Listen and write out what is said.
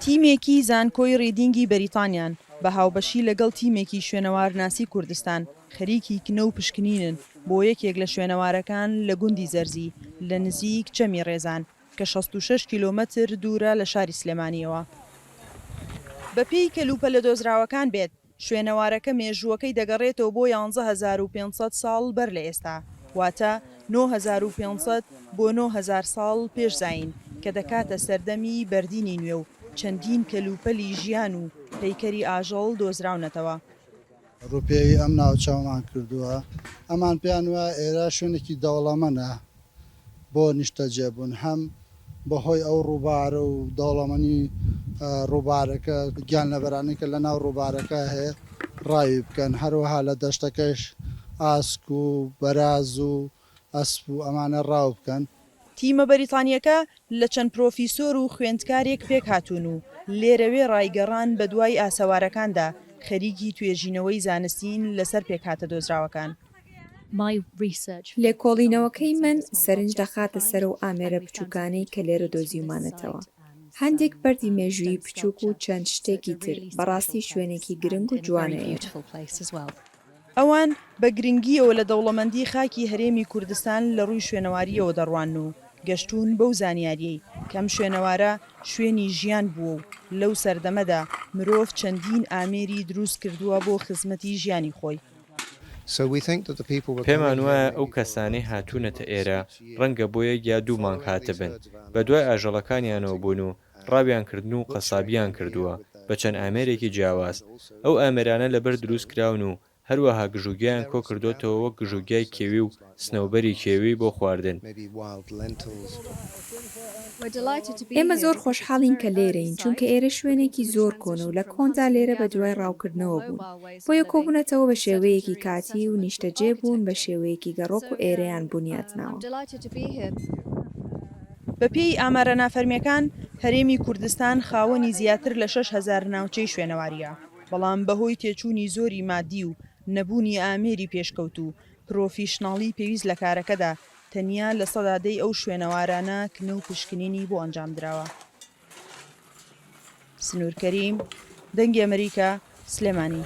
تیمێکی زانکۆی ڕیدینگی بەریتانیان بە هاوبەشی لەگەڵ تیمێکی شوێنەوارناسی کوردستان خەریکی کنە و پشکنینن بۆ یەکێک لە شوێنەوارەکان لە گوندی زەرزی لە نزیک چەمی ڕێزان کە 66 کیلۆمەتر دوورە لە شاری سلێمانییەوە. بەپێی کەلوپەلە دۆزراوەکان بێت، شوێنەوارەکە مێژووەکەی دەگەڕێتەوە بۆ 11500 ساڵ بەر لە ئێستا، واتە 9500 بۆ 9000 ساڵ پێش زایین، کە دەکاتە سەردەمی بەردینی نوێ و چەندین کەلوپەلی ژیان و پەیکەری ئاژەڵ دۆزراونەتەوە. ڕووپێوی ئەم ناوچەمان کردووە، ئەمان پێیان وایە ئێرە شوێنێکی دەوڵەمەنە بۆ نیشتەجێبوون، هەم بەهۆی ئەو ڕووبارە و دەوڵەمەنی ڕووبارەکە، گیانلەبەرانەی کە لەناو ڕووبارەکە هەیە ڕاوی بکەن، هەروەها لە دەشتەکەش ئاسک و بەراز و ئەسپ و ئەمانە ڕاو بکەن. تیمە بەریتانییەکە لە چەند پرۆفیسۆر و خوێندکارێک پێکهاتوون و لێرە وێڕای گەڕان بەدوای ئاسەوارەکاندا خەریکی توێژینەوەی زانستین لەسەر پێکهاتە دۆزراوەکان. لێکۆڵینەوەکەی من سەرنج دەخاتە سەر ئەو ئامێرە بچووکانەی کە لێرە دۆزیومانەتەوە، هەندێک بەردی مێژوویی بچووک و چەند شتێکی تر، بەڕاستی شوێنێکی گرنگ و جوانە ئێرە. ئەوان بە گرنگییەوە لە دەوڵەمەندی خاکی هەرێمی کوردستان لە ڕووی شوێنەوارییەوە دەڕوانن و گەشتوون بەو زانیارییەی کە ئەم شوێنەوارە شوێنی ژیان بووە و لەو سەردەمەدا مرۆڤ چەندین ئامێری دروست کردووە بۆ خزمەتی ژیانی خۆی. پێمان وایە ئەو کەسانەی هاتوونەتە ئێرە ڕەنگە بۆ یەک یا دوو مانگ هاتبن، بەدوای ئاژەڵەکانیانەوە بوون و ڕاویان کردن و قەسابییان کردووە بە چەند ئامێرێکی جیاواز. ئەو ئامێرانە لە بەرد دروست کراون و هەروەها گژوگیایان کۆکردۆتەوە وەک گژوگیای کێوی و سنەوبەری کێوی بۆ خواردن. ئێمە زۆر خۆشحاڵین کە لێرەین، چونکە ئێرە شوێنێکی زۆر کۆنە و لە کۆندا لێرە بەدوای ڕاوکردنەوە بوون، بۆیە کۆبوونەتەوە بە شێوەیەکی کاتی و نیشتەجێ بوون بە شێوەیەکی گەڕۆک و ئێرەیان بونیاتناوە. بەپێی ئامارە نافەرمییەکان، هەرێمی کوردستان خاوەنی زیاتر لە 6000 ناوچەی شوێنەوارییە، بەڵام بەهۆی تێچوونی زۆری مادی و نەبوونی ئامێری پێشکەوتوو و پرۆفیشناڵی پێویست لە کارەکەدا، تەنیا لە سەدا دەی ئەو شوێنەوارانە کنە و پشکنینی بۆ ئەنجامدراوە. سنوور کەریم، دەنگی ئەمریکا، سلێمانی.